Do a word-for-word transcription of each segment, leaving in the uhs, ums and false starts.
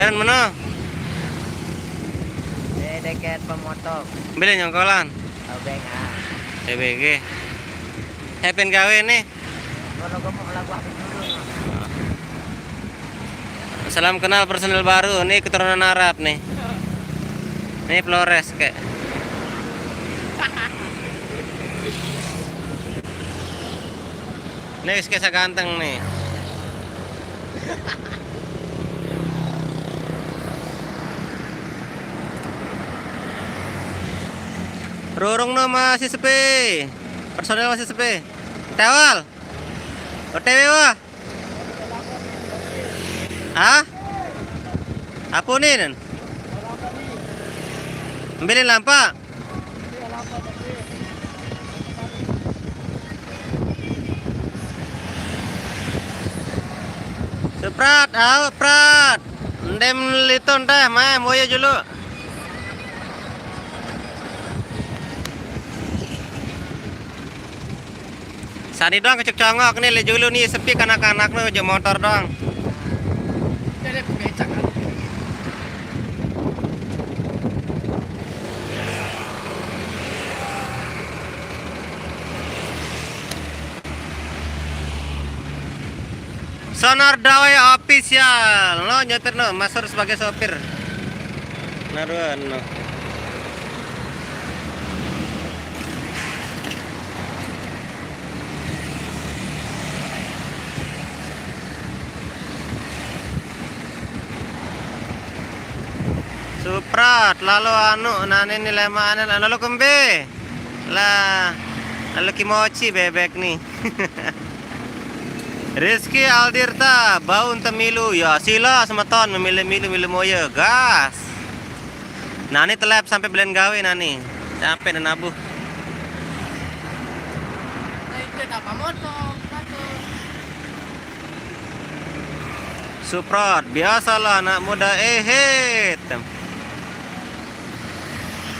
Jalan meno? Di deket pemotong. Beli nyongkolan. Obeng ah. E B G. Happen gawe nih. Kalau gemuk lagu habis dulu. Salam kenal personil baru. Nih keturunan Arab nih. Nih Flores kayak. Nih wis kesa ganteng nih. Rurung no masih sepi. Personil masih sepi. Tewal. O T W wah. Hah? Apa nih, Nen? Ambilin lampa. Suprat, au, Prat. Ndem liton teh, meh, moyo julu. Sani doang kecek congok nih, le julu nih sepi kanak-kanak nih, jok motor doang. Sonar Dawai Official. No, nyetir no, Mas Sur sebagai sopir. Naruhan no. Suprat, lalu anu, nani ni lema ane, lalu kembe. Lah, lalu kimochi bebek nih. Rizky Aldirta, bau ente milu. Ya, sila semeton memilih milu, milu moye. Gas. Nani telep sampai belen gawe nani. Sampai dan abuh. Suprot, biasalah anak muda ehet.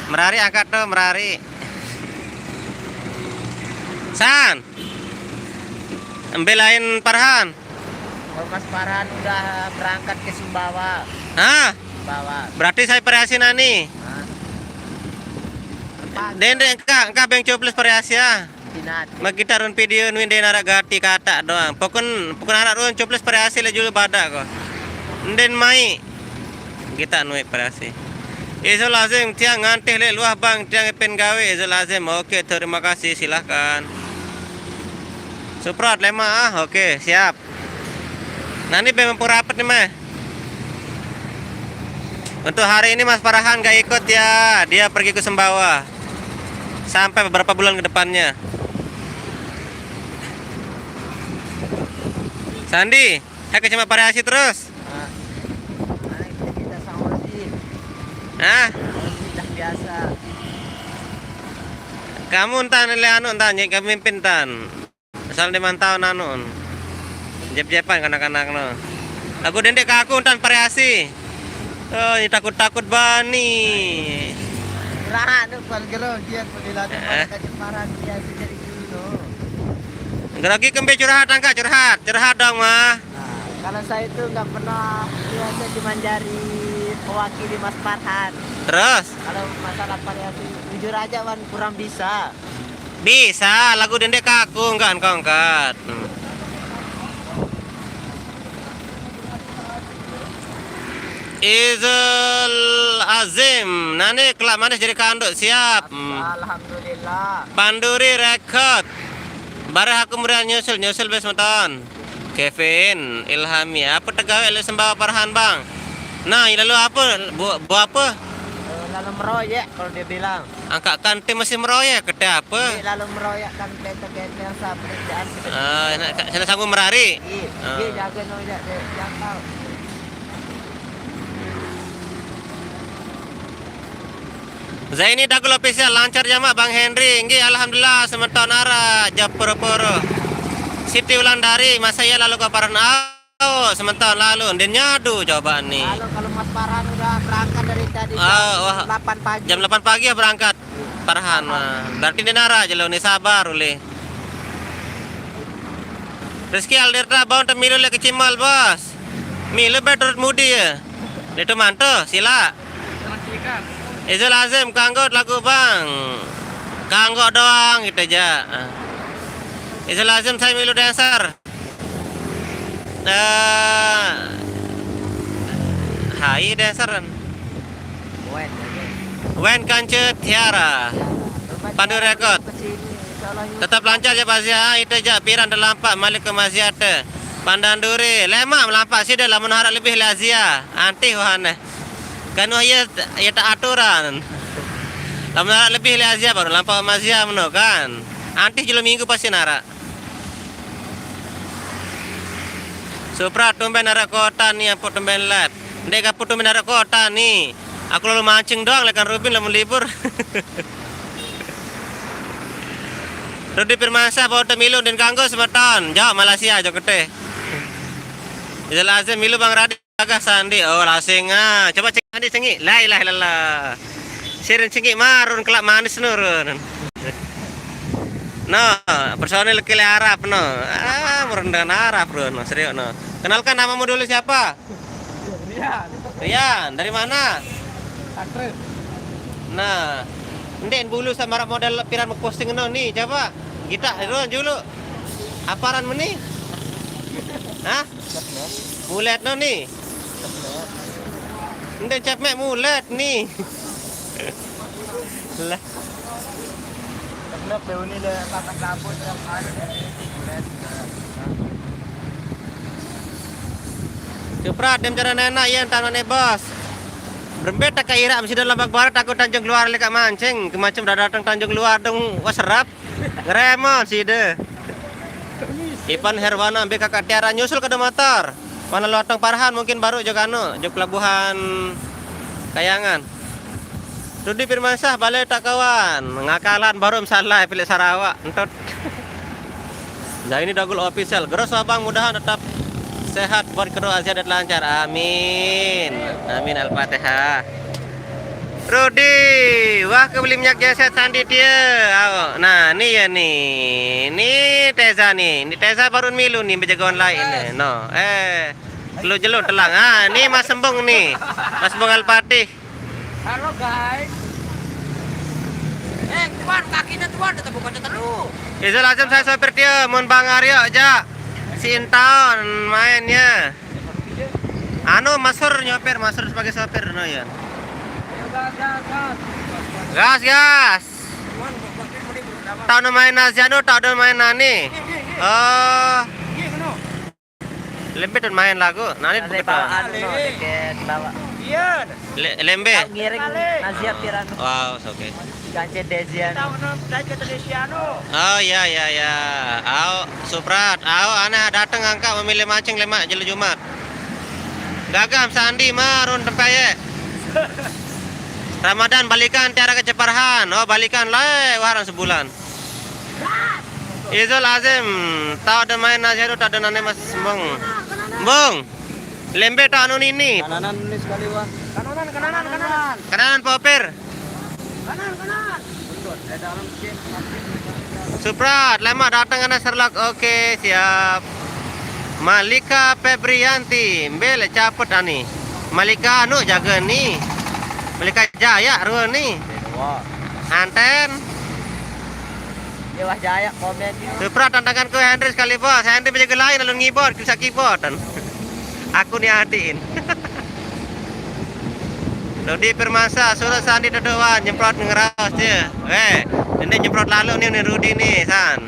Merari angkat tuh, merari. San. Ambil lain Parhan. Kalau Mas Farhan udah berangkat ke Sumbawa. Hah? Sumbawa. Berarti saya variasi nani? Hah? Apa? Dendek engkah, engkah beng coples variasi ya. Cina. Mak kita run video nuin den arak gati katak doang. Pokon, pokon arak run coples variasi le julu badak ko. Nden mai. Kita nuit variasi. Izul Azim, tiang ngantih lek luah bang, tiang pen gawe, Izul Azim. Oke, terima kasih, silahkan. Suprot lema ah, oke, siap. Nah, ini memang rapet nih, meh. Untuk hari ini Mas Farhan gak ikut ya, dia pergi ke Sumbawa. Sampai beberapa bulan ke depannya. Sandi, saya ke Cuma Variasi terus. Ah. Mana kita, kita sama sih. Hah? Sama sih, dah biasa. Kamu entan le anu entan, nyek kami pintan. Asal di mantau nanun. Jep-jepan kanak-kanak no. Aku dendek ke aku entan variasi. Oh, ini takut-takut bani. Rahat tu kalau gelo dia pergi latih Eh. Pada Jepara dia sih dari dulu. Grogi kembe curhat angkat curhat. Curhat dong mah. Nah, kalau saya itu nggak pernah biasa cuma jadi mewakili Mas Farhan. Terus? Kalau masalah variasi, jujur aja Wan kurang bisa. Bisa, lagu dendek kaku enggak engkau angkat. Hmm. Izul Azim, nani kelak manis jadi kanduk siap. Hmm. Alhamdulillah. Panduri Record. Bareh aku meriah nyusul, nyusul bes meton. Kevin, Ilhami, apa tegawe le Sumbawa Farhan bang? Nah, lalu apa? Bu, bu apa? Eh, lalu meroyek kalau dia bilang. Angkat kan tim masih meroyek, kete apa? Ini lalu meroyek kan kete-kete yang sa pekerjaan. Ah, enak, sana sanggup merari. Iya, Ah. Dia jaga no ya, dia jangkau. Zaini Dagul Official, lancar jamak Bang Henry. Nggih, alhamdulillah semeton ara jap poro-poro. Siti Wulandari, masa iya lalu ke Paran Au, semeton lalu, ndin nyadu coba nih. Kalau, kalau Mas Farhan udah berangkat dari tadi jam Ah, wah. delapan pagi. Jam delapan pagi ya berangkat. Farhan mah. Berarti ndin ara aja lo nih, sabar ulih. Rizky Aldirta bau ente milu lek ke Cimol, Bos. Milu be turut mudi ya. Itu mantu, sila. Izul Azim, kanggo lagu bang. Kanggo doang kita aja. Izul Azim, saya milu dancer. Eh, hai dancer. Wen Kancut Tiara. Pandu Record. Tetap lancar ya Pak Zia. Itu aja piran terlampak malik ke Maziate. Pandan Duri, lemak melampak sida lamun harap lebih le Azia. Antih wahane. Kan wah iya, iya tak aturan. Lamun harap lebih le Azia baru lampak sama Azia meno kan. Antih jelo minggu pasti narak. Supra tumben narak kota ni, ampun tumben live. Ndek gapu tumben narak kota ni. Aku lalu mancing doang lekan Rubin lamun libur. Rudi Firmansyah, foto milu din kanggo semeton. Jawab Malaysia, jawab keteh. Izal Azim milu Bang Radi. Gagah Sandi, oh lasing ah. Coba cengik Sandi cengik. La ilaha illallah. Sirin cengik marun kelak manis nurun. No, personil kile Arab no. Ah, murun dengan Arab bro no, serius no. Kenalkan namamu dulu siapa? Rian. Rian, dari mana? Nah, ndek bulu sama model piran posting no ni, coba. Kita dulu dulu. Aparan meni? Hah? Mulet no ni. Ndek cep mek mulet ni. Lah. Keprat dem cara nenak yen tanane bos. Berembe tak kira mesti dalam bak barat aku Tanjung Keluar leka mancing, kemacem dah datang Tanjung Keluar dong, wah serap. Ngeremon side. Ipan Herwana ambil kakak Tiara nyusul ke motor. Mana lotong Parhan mungkin baru jog anu, jog pelabuhan Kayangan. Rudi Firmansyah balik tak kawan, ngakalan baru misalnya pilih Sarawak, entot. Zaini Dagul Official, geros abang mudahan tetap sehat buat kedua Azia dan lancar. Amin. Amin Al-Fatihah. Rudi, wah kebeli minyak genset Sandi dia. Awo. Nah, ni ya ni. Ni Teza ni. Ni Teza baru milu ni bejagoan lain ni. No. Eh, lu jelun telang. Ah, ni Mas Sembung ni. Mas Sembung Al-Fatih. Halo guys. Eh, Tuan, kakinya Tuan tetap bukan telu. Izul Azim saya sopir dia, mun Bang Aryo aja. Si Intaun mainnya. Anu Masur nyopir, Masur sebagai sopir no ya. Gas gas. Tahu no main Naziano, tahu no main Nani. Oh. Lembe tuh main lagu, Nani begitu. Anu no, deket bawah. Le- Lembe. Ngiring Nazia Pirano. Wow, oke. Gance Desian. Oh iya iya iya. Au Suprat, au aneh dateng angka memilih mancing lemak jelo Jumat. Gagam Sandi marun tempeye. Ramadan balikan Tiara ke Ceparhan. Oh balikan lae waran sebulan. Izul Azim, tau ada main nasi aduh tak ada nane Mas Bung. Bung. Lembe tak anu nini. Kananan ni sekali wah. Kananan, kananan, kananan. Kananan popir. Kanan, kanan. Suprat, lemak datang kena serlok. Oke, siap. Malika Febrianti, mbel caput ani. Malika anu jaga ni. Malika Jaya rua ni. Wah. Anten. Dia wah Jaya komen. Suprat tantangan ke Henry sekali bos. Henry menjaga lain lalu ngibot, kisah keyboard. Aku ni atiin. Rudi Permasa, surat Sandi duduk wan, nyemprot ngeraos dia. Weh, ini nyemprot lalu ni, ni Rudi ni, San.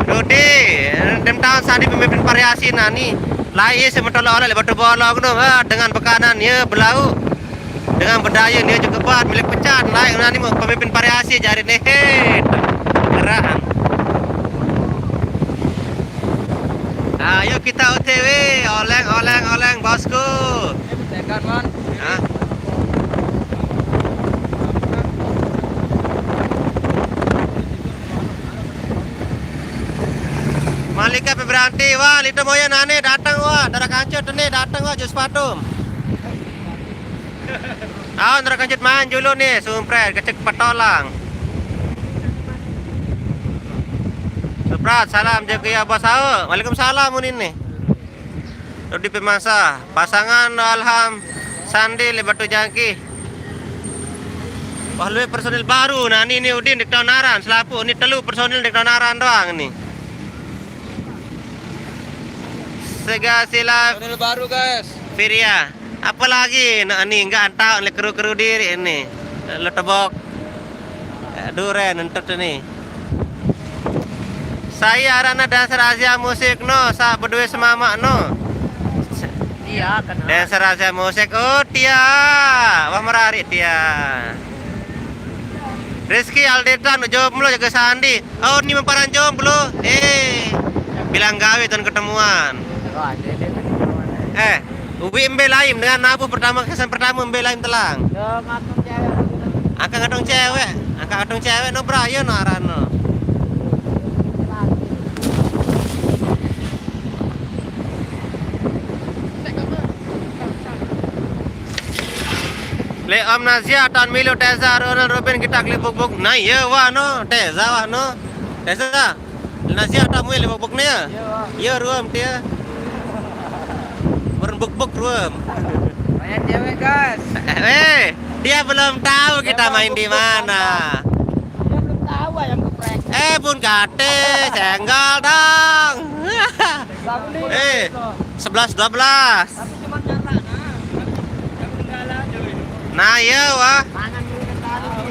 Rudi, dem taun Sandi pemimpin variasi nani. Lai sementara oleh batu bolong tu, ah, dengan bekanan ya belau. Dengan bedaya ni juga buat milik pecat, lai nani pemimpin variasi jari ni. Hei, geraan. Ayo kita O T W, oleng, oleng, oleng, bosku. Tekan, Wan. Hah? Malika pe berhenti, wah, itu moya nane datang, wah, darah kancut ni datang, wah, jus patum. Aun darah kancut main julu ni, sumpret, kecek petolang. Prat, salam jaga ya Bos Awe. Waalaikumsalam unin nih. Rudi Pemasa, pasangan Alham Sandi le Batu Jangki. Wah, lu personil baru. Nah, ini, ini Udin di Naran, selapu. Ini telu personil di Naran doang nih. Sega sila personil baru, guys. Firia. Apalagi nak ni enggak tahu le keru-keru diri ni. Lo tebok. Eh, duren entet ni. Saya arana dancer Asia Musik no, sa berdua semamak no. Iya, kenal. Dancer Asia Musik, oh Tia. Wah, merarik Tia. Rizky Aldetan, jomblo jaga Sandi. Oh, ini memparan jomblo. Eh, bilang gawe dan ketemuan. Oh, ada deh. Eh, Uwi embe laim dengan nabuh pertama, kesan pertama embe laim telang. Yo, ngatung cewek. Angka ngatung cewek, angka ngatung cewek no bra, yo no arano. Le Om Nazia, Tan Milo, Teza, Ronald, Robin, kita klik buk-buk. Nah, iya wah no, Teza wah no. Teza. Nazia tak muih le buk-buk ni ya? Iya, wah. Iya, ruam dia. Beren buk-buk ruam. Banyak cewek, guys. Eh, dia belum tahu kita main di mana. Dia belum tahu ayam geprek. Eh, pun kate, senggol dong. Bagus nih. Eh, sebelas dua belas. Tapi cuma nyata, nah. Nah, iya, wah. Tangan dulu kan tadi.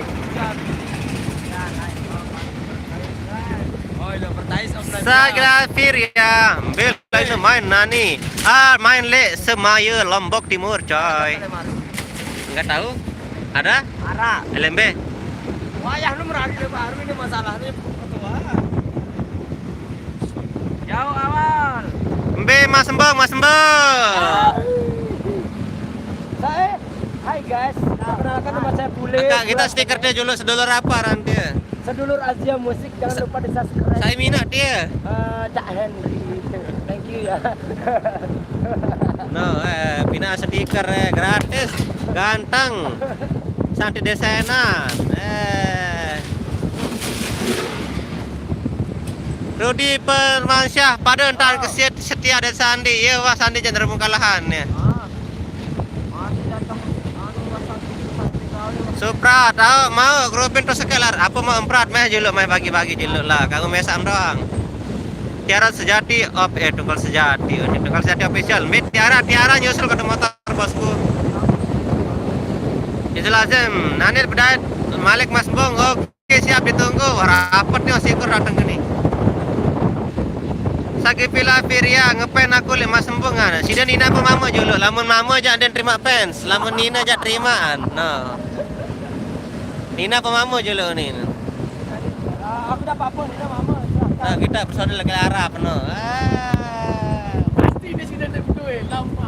Sagala Firia, ambil lain main nani. Ah, main le Semaya Lombok Timur, coy. Enggak tahu? Ada? Ara. L M B. Wayah lu merari le baru ini masalahnya ketua. Jauh awal. Mbe Mas Embong, Mas Embong. Saya, hai guys, perkenalkan nama saya Bule. Enggak, kita stiker dia dulu, sedulur apa ran dia? Sedulur Azia Musik, jangan lupa di-subscribe. Saya minat dia. Eh, Cak Henry. Thank you ya. No, eh, pina stiker, eh, gratis. Ganteng. Santi desainer. Eh. Rudi Permansyah, pada entar ke set-, setia dan Sandi. Iya, wah, Sandi jangan remung kalahan ya. Supra, tahu mau grupin terus sekelar. Apa mau emprat meh juluk, meh bagi-bagi juluk lah. Kamu mesam doang. Tiara Sejati, op, eh, Tunggal Sejati, oh, Tunggal Sejati official. Mit Tiara, Tiara nyusul ke motor bosku. Izul Azim, Nanit Bedait, Malik Mas Bong, oke siap ditunggu. Wah, rapet nih, oh, syukur datang ke nih. Sagi Pila Firia, ngepen aku le Mas Embung, ah. Sida Nina apa mama juluk? Lamun mama jak den terima fans, lamun Nina jak terimaan. No. Nina apa mama juluk ni? Ah, aku dah apa-apa, Nina mama. Nah, kita personil lagi Arab no. Ah. Pasti dia sudah ada betul, lama.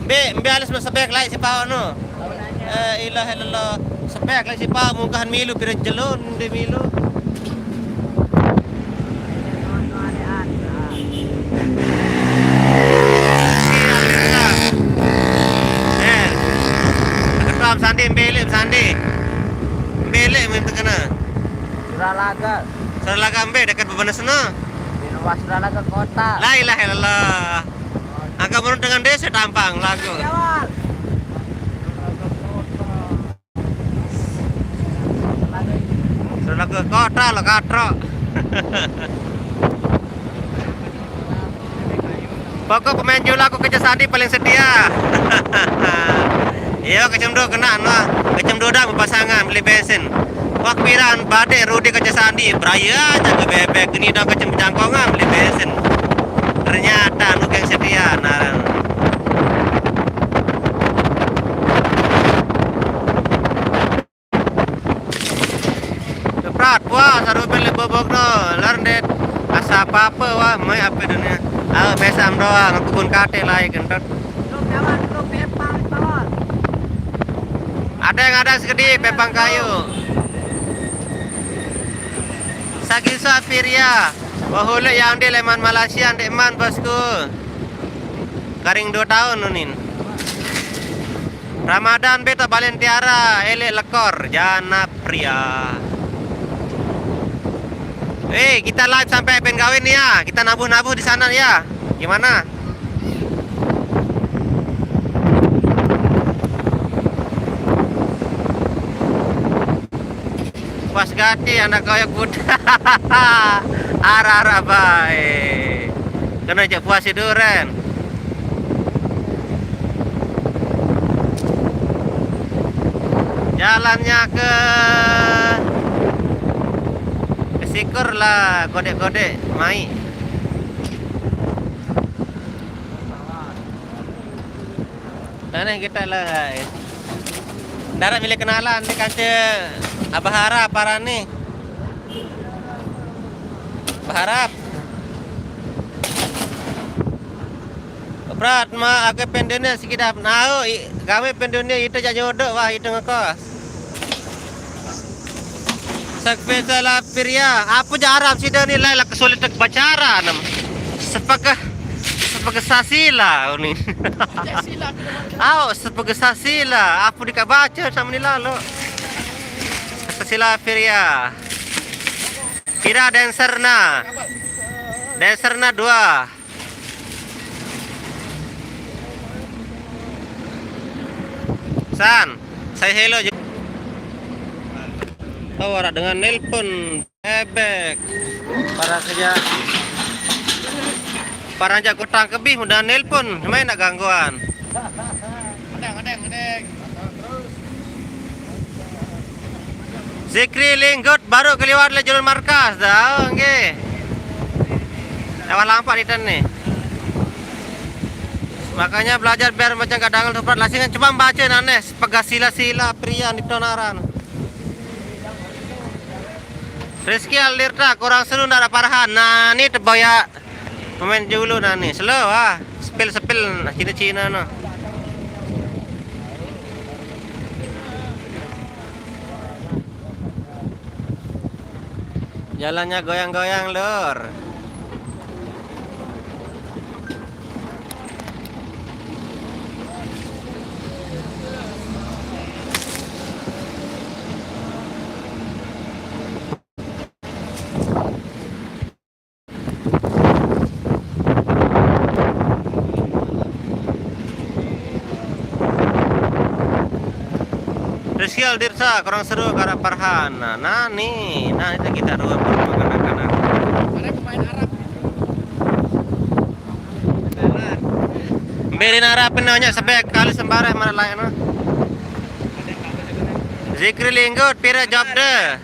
Mbe, mbe alis mah sebek lai si Pao no. Eh, ilah ilallah. Sebek lai si Pao mungkahan milu pira jelun di milu. Eh, ketua Sandi, mbe le Sandi. Mbe le minta kena. Suralaga. Suralaga mbe dekat Bebenes no. Di luar Suralaga kota. La ilaha illallah. Angka menurut dengan desa tampang lagu. Sudah ke kota lo katro. Pokok pemain jula aku Kece Sandi paling setia. Iya, kecemdo kena no. Kecemdo dah berpasangan beli bensin. Wak piran badek Rudi Kece Sandi, beraya aja ke bebek, ini dong kecem jangkongan beli bensin. Ternyata nukeng setia naran. Prat, wah, sarupin le bobok no, lar ndet asa apa-apa wah, mai apa dunia. Ah, mesam doang, aku pun kate lai gendot. Ada yang ada segede pepang kayu. Sagisa Firia, wahule yang di leman Malaysia, ndeman bosku. Karing dua tahun unin. Ramadan beta balen Tiara, elek lekor, jana pria. Eh, kita live sampai pengen gawe nih ya. Kita nabuh-nabuh di sana ya. Gimana? Puas gati anak koyok kuda. Arah-arah bae. Kena cek puas si duren. Jalannya ke ke Sikur lah, godek-godek mai. Aneh kita lah. Darat milih kenalan di kaca Abah Harap parani. Abah Harap. Prat ma ake pendene sikidap nau i, kami pendene itu jak nyodok wah itu ngekos. Sakfesa la Piria, apa je Arab sida ni lai lah kesulitan baca Arab nam. Sepegah sepegah sasila ni. Au, sepegah sasila, apa dika baca sama ni lalu. Sasila Piria. Kira dancer na. Dancer na dua. San, saya hello je. Oh, orang dengan nelpon bebek. Para kerja. Para aja kutang kebih udah nelpon, main nak gangguan. Zikri Linggut baru keliwat le jalur markas dah, oh, nggih. Lewat lampak di ten nih. Makanya belajar biar macam kadang tuh lasingan cuma baca nane sepegah sila-sila pria di tonaran. Rizky Aldirta kurang seru ndak ada Farhan. Nah, ini tebaya pemain dulu nah nih. Slow ah. Spill-spill nah, Cina-Cina nah. Jalannya goyang-goyang, Lur. Rizky Aldirsa kurang seru karena Farhan. Nah, nah nih, nah itu kita dua puluh kanak-kanak. Ada pemain Arab. Berin Arab ini hanya sebek kali sembarang mana lain mah. Zikri Linggut, pira job deh.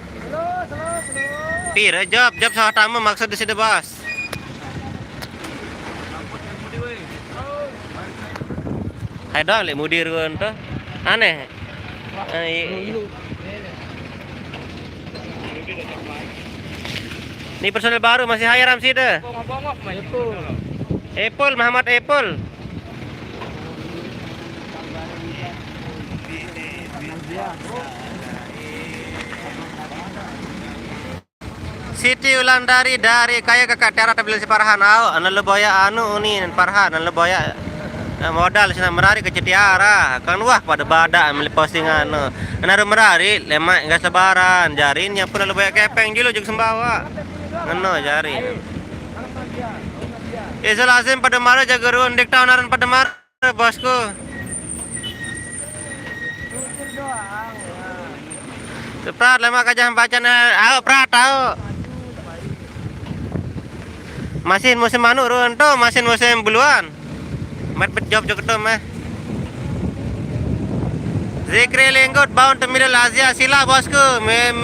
Pira job, job sawah tamu maksud di sini, Bos. Hai doang lek mudir ngono to. Aneh. Eh, iya, iya. Ini personel baru masih hayar am sida. Epul, Muhammad Epul. Siti Ulandari dari kaya kakak Tiara tapi si Farhan au, anu leboya anu uni Farhan, anu leboya. Nah, modal sina merari ke Tiara, kan wah pada badak meli postingan no. Anu merari lemak enggak sebaran, jarinya pun leboya kepeng julu juga sembawa. Ngeno jari. Isul Azim pada mara jaga rundik tahun aran pada mara. Bosku. Prat lemak kajah baca ne, au Prat au. Masin musim anu run to, masin musim buluan. Mat bet job jok to mah. Zikri Linggut bound to middle Asia sila bosku. Mem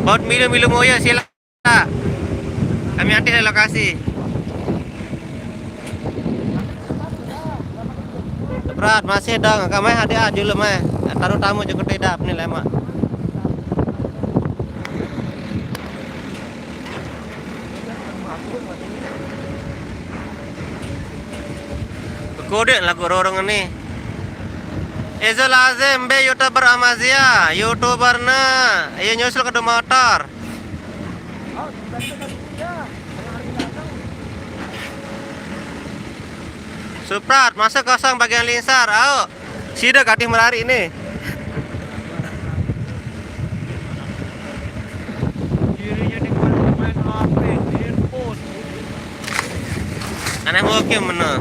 bound milu milu moyo sila. Kami anti lokasi. Berat masih dong, kami hadiah dulu mah. Taruh tamu cukup tidak nih lemak. Kode lagu rorong ini. Eza lazim be youtuber Amazia, youtuber na, iya nyusul ke motor. Suprat, masa kosong bagian linsar, au. Sida katih merari nih. Aneh mungkin meno.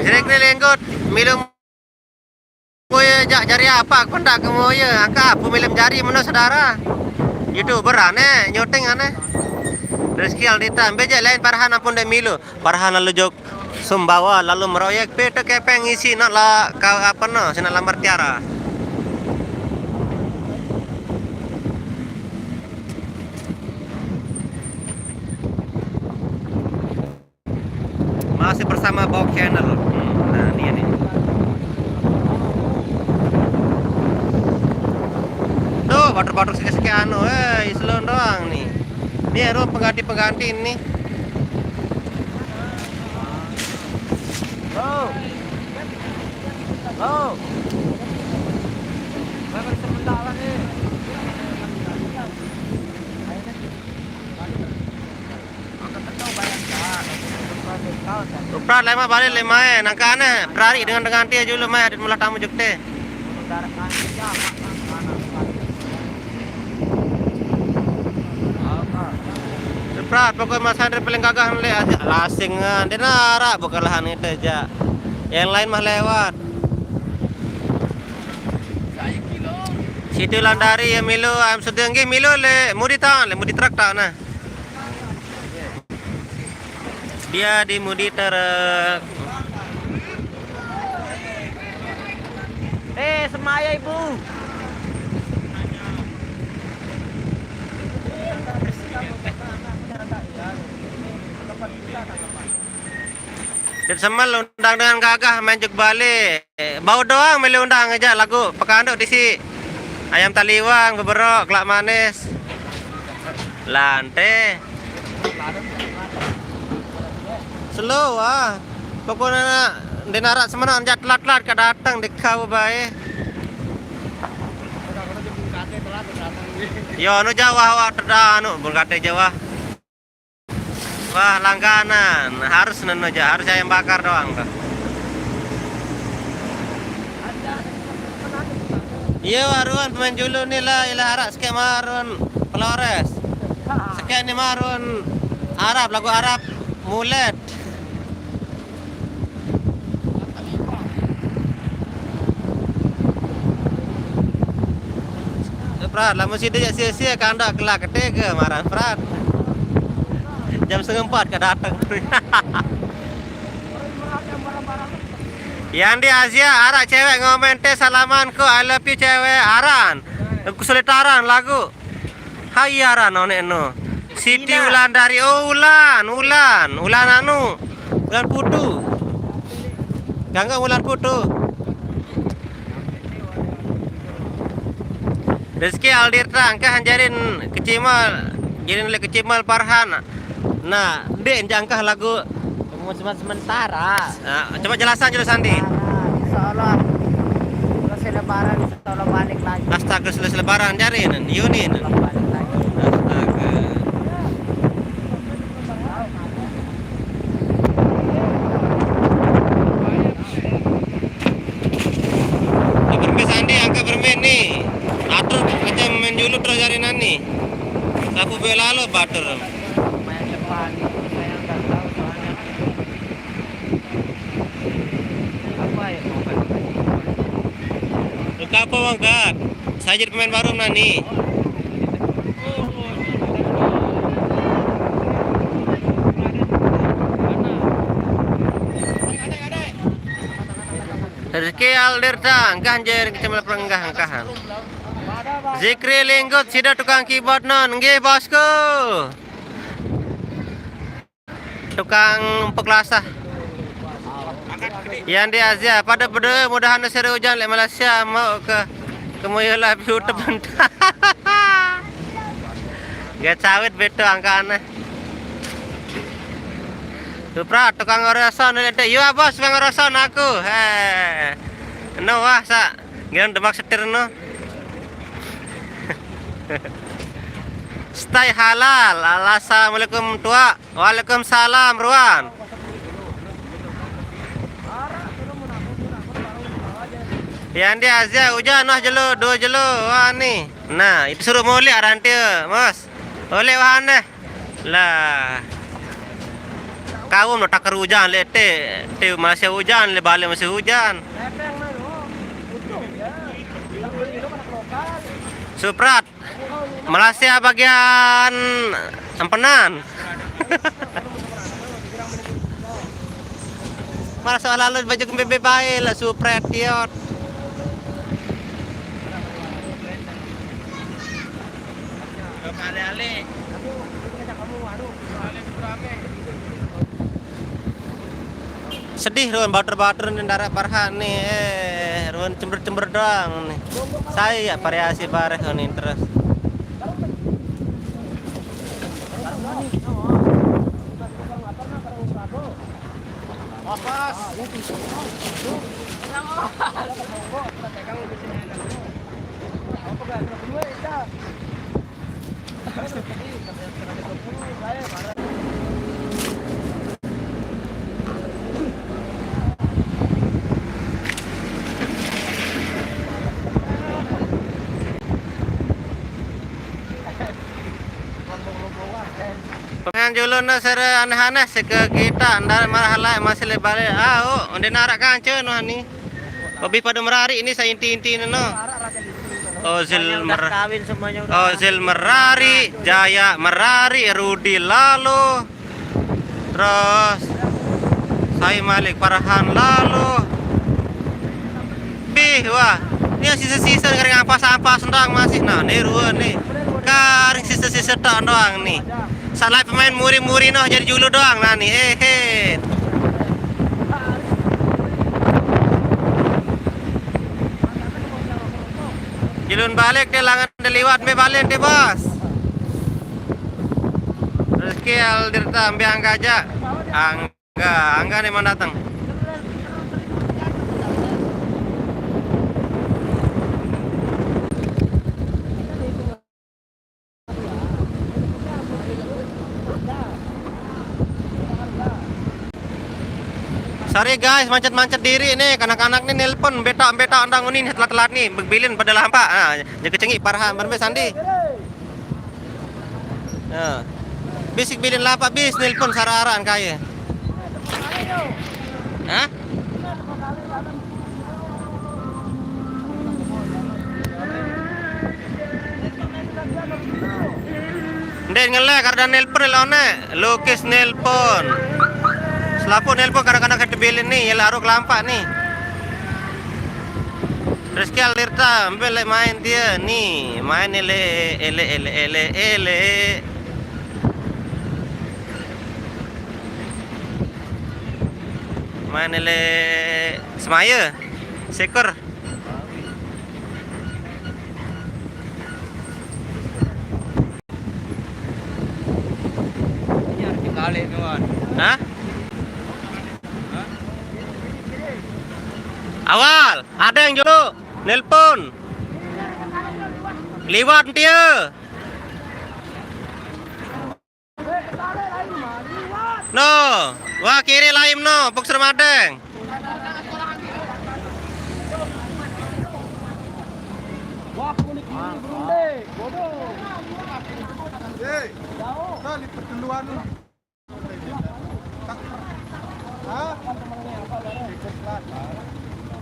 Sering keliling kot, milu moye jak jari apa pendak ke moye, angka apa milim jari meno saudara. YouTuber aneh, nyuting aneh. Rezeki Aldita, beje lain Farhan ampun dek milu. Farhan lalu jok Sumbawa, lalu meroyek pete kepeng isi nak la ka apa no, sina lambar tiara. Masih bersama Bok Channel. Hmm, nah, ini nih. Tuh, batur-batur sikit-sikit anu, eh, Islon doang nih. Ini anu pengganti-pengganti ini. Lo. Lo. Saya sebentar lagi. Uprat lema balik lema eh, nangka aneh, perari dengan dengan dia julu meh, adit mulah tamu jekte. Uprat, pokok Mas Andre paling gagah le aja lasing, eh, dia narak bukan lahan itu aja. Yang lain mah lewat. Siti Landari ya milu, am sedenggi milu le, mudi tahu le, mudi truk tahu nah. Dia di mudi truk. Eh, semaya ibu. Dit semel undang dengan gagah main jug balik. Bau doang meli undang aja lagu pekanduk di si ayam taliwang, beberok, kelak manis. Lante. Slow ah. Pokoknya nak di narak semana aja telat-telat ke datang di kau bae. Yo, anu jawah awak tedah anu, bun kate jawah. Wah, langganan. Harus neno aja, harus ayam bakar doang tuh. Iya, warun pemain julu nih lah, ilah arak sekek marun Flores. Sekek nih marun Arab, lagu Arab mulet. Prat, lamun sida jak sia-sia kandak kelak ketega marah Prat. Jam setengah empat ka dateng. Yang di Asia, arak cewek ngomen teh salaman ku, "I love you cewek," aran. Kesulitaran lagu. Hai aran onek no. Siti Wulandari. Oh, Ulan, Ulan, Ulan anu. Ulan Putu. Ganggu Ulan Putu. Rezeki Aldirta, engkah jarin kecimal, jarin lek kecimal Parhan. Nah, dek jangkah lagu. Pengumuman sementara. Nah, coba jelasan dulu Sandi. Nah, insya Allah, terus lebaran, insya Allah balik lagi. Astaga, selesai lebaran jarin, Yuni. Balik lagi. Astaga. Nah, bermain Sandi, angka bermain nih. Atur macam main dulu terus jarin nih. Sapu bela lo batur. Main depan, saya nggak tahu soalnya. Apa ya? Luka apa, Bang Gat? Saya jadi pemain baru nani. Rezeki Aldirta, engkah njer kecamatan Perenggah, engkahan. Zikri Linggut, sida tukang keyboard non, nggih bosku. Tukang empuk lasah. Yang di Asia, pada berdua mudahan seri hujan lek Malaysia mau ke kemuyu lah YouTube. Gak cawit beto angka aneh. Supra tukang ngoroson lek dek. Yo bos, tukang ngoroson aku. Heh. No wah sa. Giliran demak setir no. Stay halal. Assalamualaikum tua. Waalaikumsalam Ruan. Yang di Asia hujan noh jelo, dua jelo wah ni. Nah, itu suruh molek arantia, Mas. Oleh wah aneh. Lah. Kau mau takar hujan, le, te, te masih hujan, le, balik masih hujan. Suprat, Malaysia bagian empenan. Malah soal lalu baju kembebe bae lah, Suprat, tiot. Sedih ruan batur-batur ni, darat parhak ni, eh, ruan cember-cember doang ni. Saya ya variasi bareh ni terus. Pengen julun na sere aneh-aneh seke kita, ndar malah halai masih le balik. Ah, oh, onde narak kanca no ni. Lebih pada merari ini saya inti-inti no. Ozil Semuanya udah mer-, kawin semuanya udah. Ozil merari, Jaya merari, Rudi lalu. Terus saya Malik Farhan lalu. Bih, wah. Ini sisa-sisa kering apa sampah sendang masih. Nah, ni ruan ni. Kering sisa-sisa tak doang ni. Salah pemain muri-muri noh jadi julu doang nah ni. Eh, eh. Julun balik dia langan dia liwat me balik dia, Bos. Rezeki Aldirta ambil angka aja. Angga, Angga ni mau datang. Sorry guys, mancet-mancet diri ni, kanak-kanak ni nelpon, betak-betak andang ni, telat-telat ni, bebilin pada lampak. Ha, jaga cengik parhan, berbe Sandi. Ha. Bisik bilin lampak, bis nelpon sara-araan kaya. Ha? Ndek ngelek, ada nelpon lone. Lukis nelpon. Selapo nelpon kadang-kadang kate bilin ni, ya laruk lampak ni. Rizky Alirta, ambil lek main dia ni. Main ele, ele, ele, ele, ele. Main ele semaya. Sekor. Ini harus dikali, kawan. Hah? Awal, ada yang julu nelpon. Liwat dia. No, wah kiri lain no, Puk Sermadeng. Wah, kulit kiri berunding, bodoh. Hei, kau lipat duluan lu. Hah?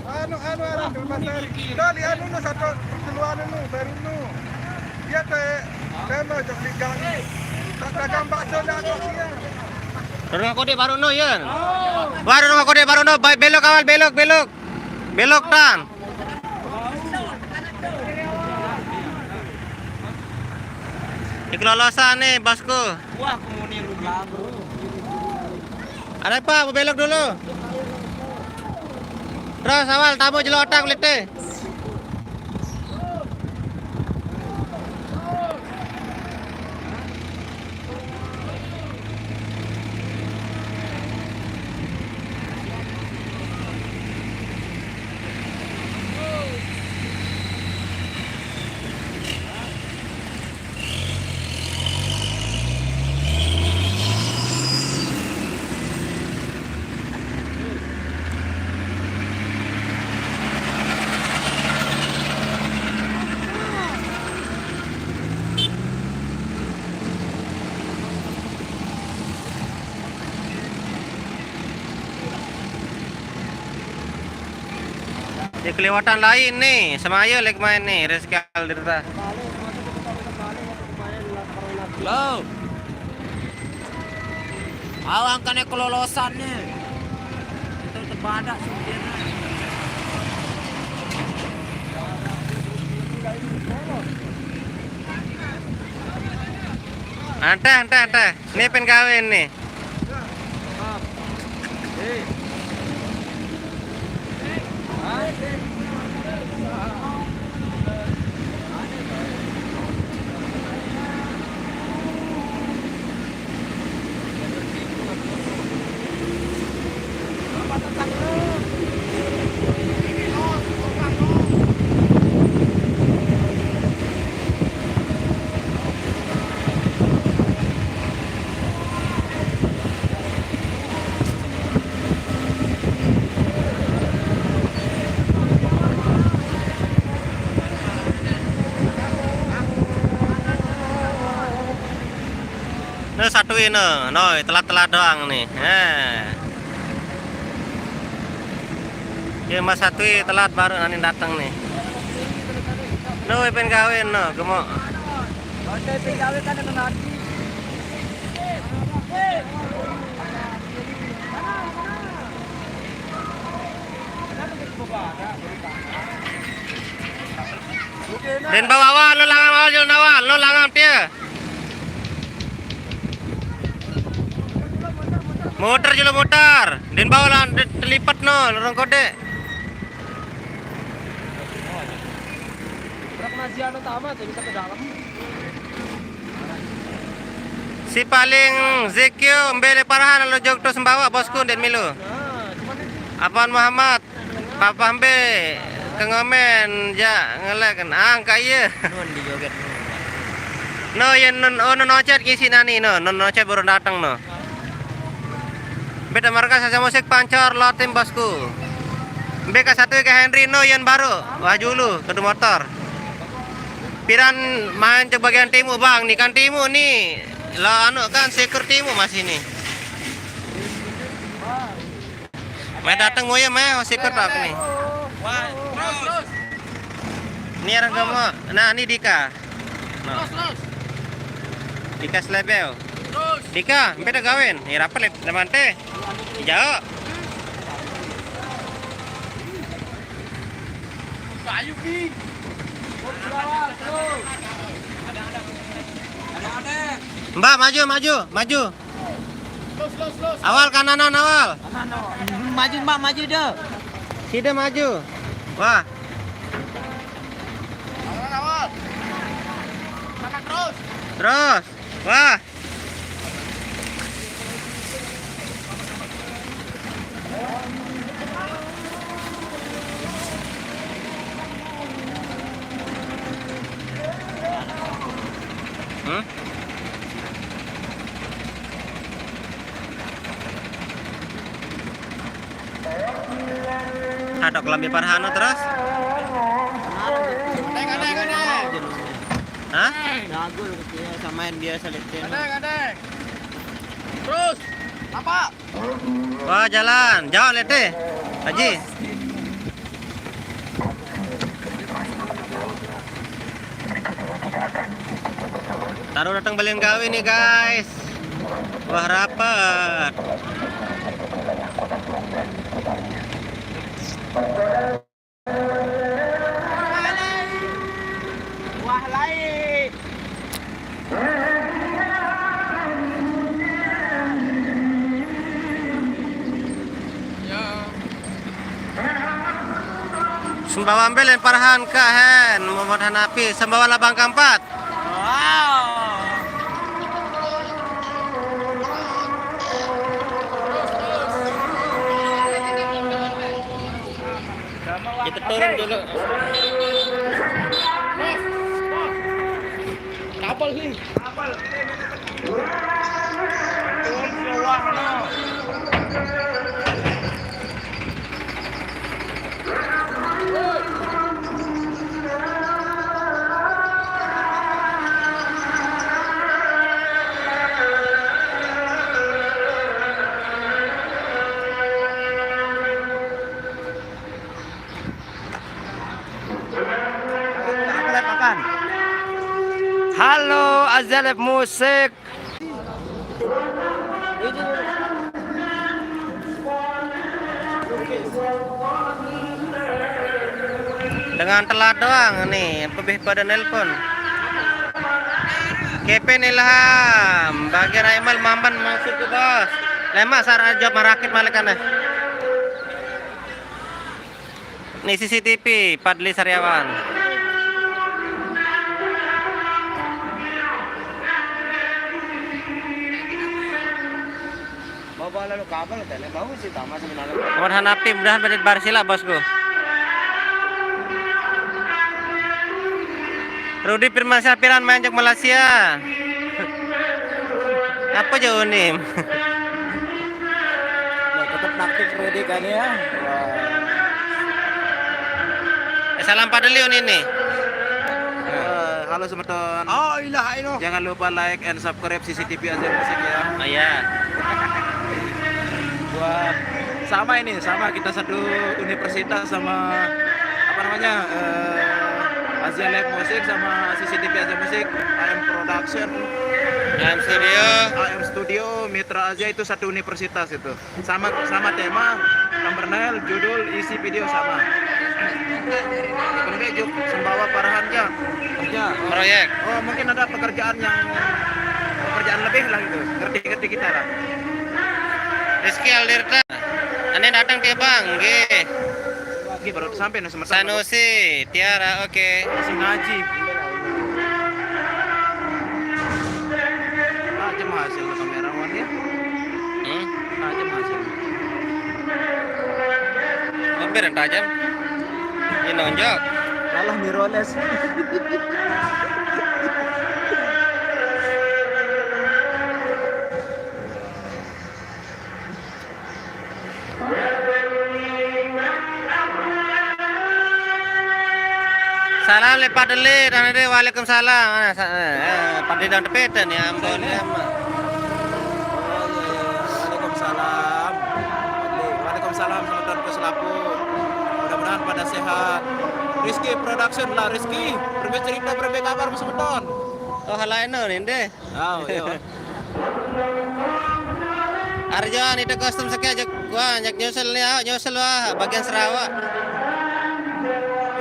Anu, anu, anu, Abdul Basar. Dah, lihat dulu satu keluar dulu, baru dulu. Dia te, tema jok ligang. Tak dagang bakso dah kok dia. Rumah Kode baru no, ya. Baru rumah Kode baru no, baik belok awal, belok, belok. Belok tan. Iku lolosan nih, bosku. Wah, kemuni rugi. Ada apa? Mau belok dulu. Terus awal tamu jelo otak kulite. Ye kelewatan lain nih, semaye lek main nih, Rizky Aldirta. Halo. Awang kene kelolosan nih. Itu tebadak supirnya. Anteh, anteh, anteh. Ini pen kawin nih. Nah, satu ini, no, telat-telat doang nih. Nah. Ya, Mas Satwi telat baru nani datang nih. No, pen kawin, no, gemuk. Oke, pen kawin kan ada nanti. Den bawa awal, lo langang awal, jalan awal, lo langang dia. Motor jelo motor. Den bawa lan de-, telipat no, lorong kode. Berapa masih anu tamat ya, bisa ke dalam. Si paling Zekio mbele parahan lo jog terus mbawa bosku den milu. Nah, cuman ini Apaan Muhammad? Papa mbe ke ngomen ja ngelek angka iye. Nun di joget nun. No, yen nun, oh, nun Ocet ngisi nani, no, nun Ocet baru datang, no. Beta markas saja musik pancor lo tim bosku. Mbe ka satu ke Henry, no, yen baru. Wah, julu, kedu motor. Piran main ke bagian timu, Bang. Nih kan timu nih. Lah, anu kan sekur timu masih nih. Mai datang moye mai, oh, siper tak ni. Ni orang kamu. Nah, ni Dika. Nah. Dika Slebeo. Dika, mbe tak gawen? Ni rapat lep teman teh. Jauh. Mbak, maju, maju, maju. Awal kananan, awal. Maju, Mbak, maju dah. Sida maju. Wah. Awal, awal. Kanan terus. Terus. Wah. Hmm? Ada kelambi Parhano terus? Hah? Jago lu kecil, samain biasa lihat. Terus, apa? Wah, jalan. Jauh, Lete. Haji. Taruh datang belian gawe nih, guys. Wah, rapet. Wah, lain. Sumbawa mbelen Parhan ka hen, Muhammad Hanafi, Sumbawa labang keempat. Wow. Kita turun dulu. Kapal nih. Kapal. Turun ke bawah, no. Azalep Musik. Dengan telat doang nih, lebih pada nelpon. Kevin Ilham, bagian Aimal Mamban masuk ke bos. Lemak sar job marakit malikannya. Nih C C T V, Padli Sariawan. Mau bawa lalu kabel, tanya bau sih sama sebenarnya. Muhammad Hanafi, mudahan bedit bar sila, bosku. Rudi Firman Syafiran main jok Malaysia. Apa aja Unim? Nah, tetap aktif Rudi kan ya. Wah. Eh, salam Padli Unim ini. Eh, halo semeton. Oh, ilah ino. Jangan lupa like and subscribe C C T V Azalep Musik ya. Oh iya. Buat sama ini, sama kita satu universitas sama apa namanya eh, Azalep Musik sama C C T V Azalep Musik, A M Production, Dalam studio. A M Studio, Mitra Azya itu satu universitas itu. Sama sama tema, thumbnail, judul, isi video sama. Pembejuk, Sembawa Parahan ya. Kerja. Proyek. Oh, mungkin ada pekerjaan yang pekerjaan lebih lah gitu. Ngerti-ngerti kita lah. Rizky Aldirta. Ane datang dia bang, nggih. Ini baru sampai nih semeton. Sanusi, Tiara, oke. Masih ngaji. Tajam hasil kamerawan ya. Hmm? Tajam hasil. Hampir yang tajam. Ini nonjok. Kalah mirrorless. Salam lepat delik, dan ada waalaikumsalam. Ah, sa- eh, eh, Padli dong tepeten ya, ampun ya. Waalaikumsalam. Waalaikumsalam semeton Puslapu. Mudah-mudahan pada sehat. Rizky Production lah Rizky. Berbe cerita berbe kabar semeton. Oh, halaino nih deh. Oh, iya. Arjon itu kostum sekian aja. Wah, nyek nyusul nih, ah, nyusul wah, bagian Sarawak.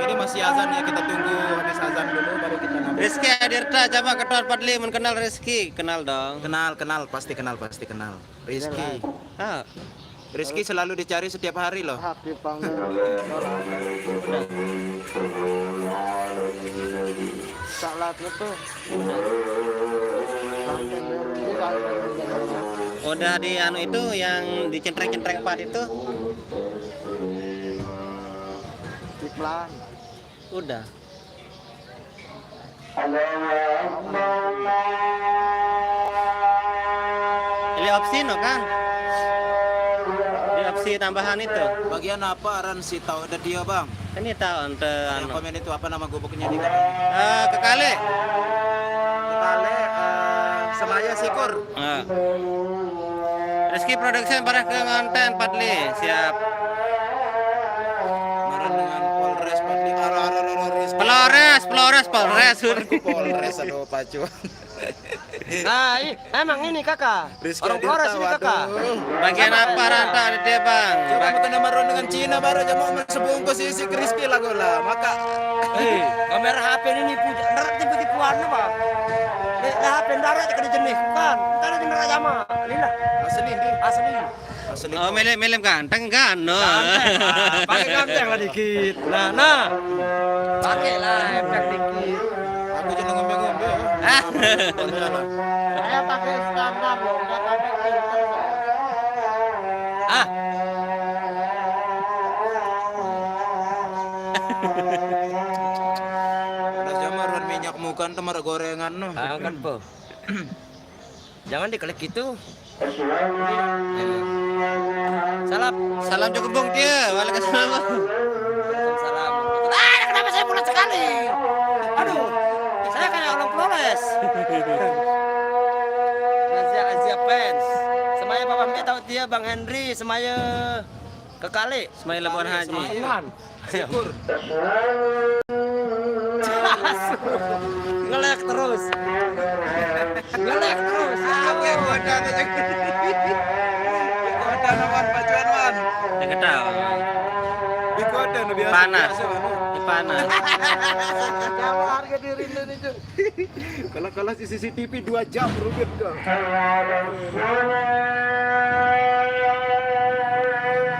Ini masih azan ya, kita tunggu habis azan dulu baru kita ngambil. Rizky Adirta, coba ketua Padli mun kenal Rizky, kenal dong. Kenal, kenal, pasti kenal, pasti kenal. Rizky. Ah, Rizky selalu dicari setiap hari loh. Hak di panggung. Salat itu. udah di anu itu yang di centreng-centreng empat itu. Iklan. Udah. Ini opsi no kan? Di opsi tambahan itu. Bagian apa aran si tahu ada dia bang? Ini tahu ente Yang anu. Komen itu apa nama gubuknya di Eh, kekali. Kekale eh, Semaya Sikur. Eh. Rizky Production bareh ke ngonten Padli, siap. Ngaran dengan Polres Padli. Arah arah arah Rizky. Polores, Polores, Polores. Polres aduh pacu. Nah, i- emang ini kakak. Rizky Orang Polres Adinta, ini kakak. Waduh. Bagian apa ranta ada dia bang? Coba makan nama ron dengan Cina baru aja mau sebungkus isi Rizky lagu lah. Maka Eh, kamera H P ini nipu, ngerak tipu-tipuan apa? Nek H P ndarah kena jenis kan. Entar di ngerak sama. Lila. asli nih. Asli. Asli. Oh, milih-milih ganteng kan? No. Pakai ganteng lah dikit. Nah, nah. Pakai lah efek dikit. Aku cuma ngombe-ngombe. Ah. Kerja lah. Saya pakai standar loh, nggak pakai filter. Ah. Udah jamar minyak muka tuh marah gorengan no. Angkat po. Jangan diklik gitu. Salam. Salam cukup bung dia. Waalaikumsalam. Salam. Ah, kenapa saya pulas sekali? Aduh, saya kayak orang Flores. Nazia Azia fans. Semaya Bapak Mbe tahu dia Bang Henry, semaya kekali. Semaya Labuan Haji. Tuhan. Syukur. Ngelek terus. Aku yang godaan aja. Godaan, Wan, pacuan, Wan. Dia ketawa. Di godaan biasa, panas. Biasa, Wan. Ini panas. Jawa harga diri Indonesia. Kalau, kalau si C C T V dua jam rugi tuh.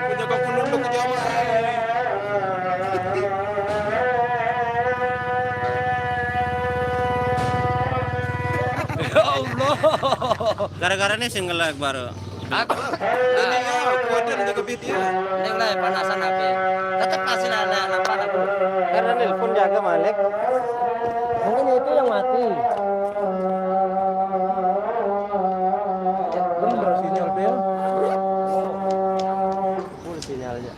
Punya kau kulun lu ke Jawa. Ya Allah. Gara-gara ini single lag baru. Aku. Ini ya, kuatir jaga video. Ini mulai panasan aku. Tetap kasih lah, lah, nampak lah. Karena nelpon jaga Malik. Mungkin itu yang mati. Bener sinyal, Bel. Full sinyalnya.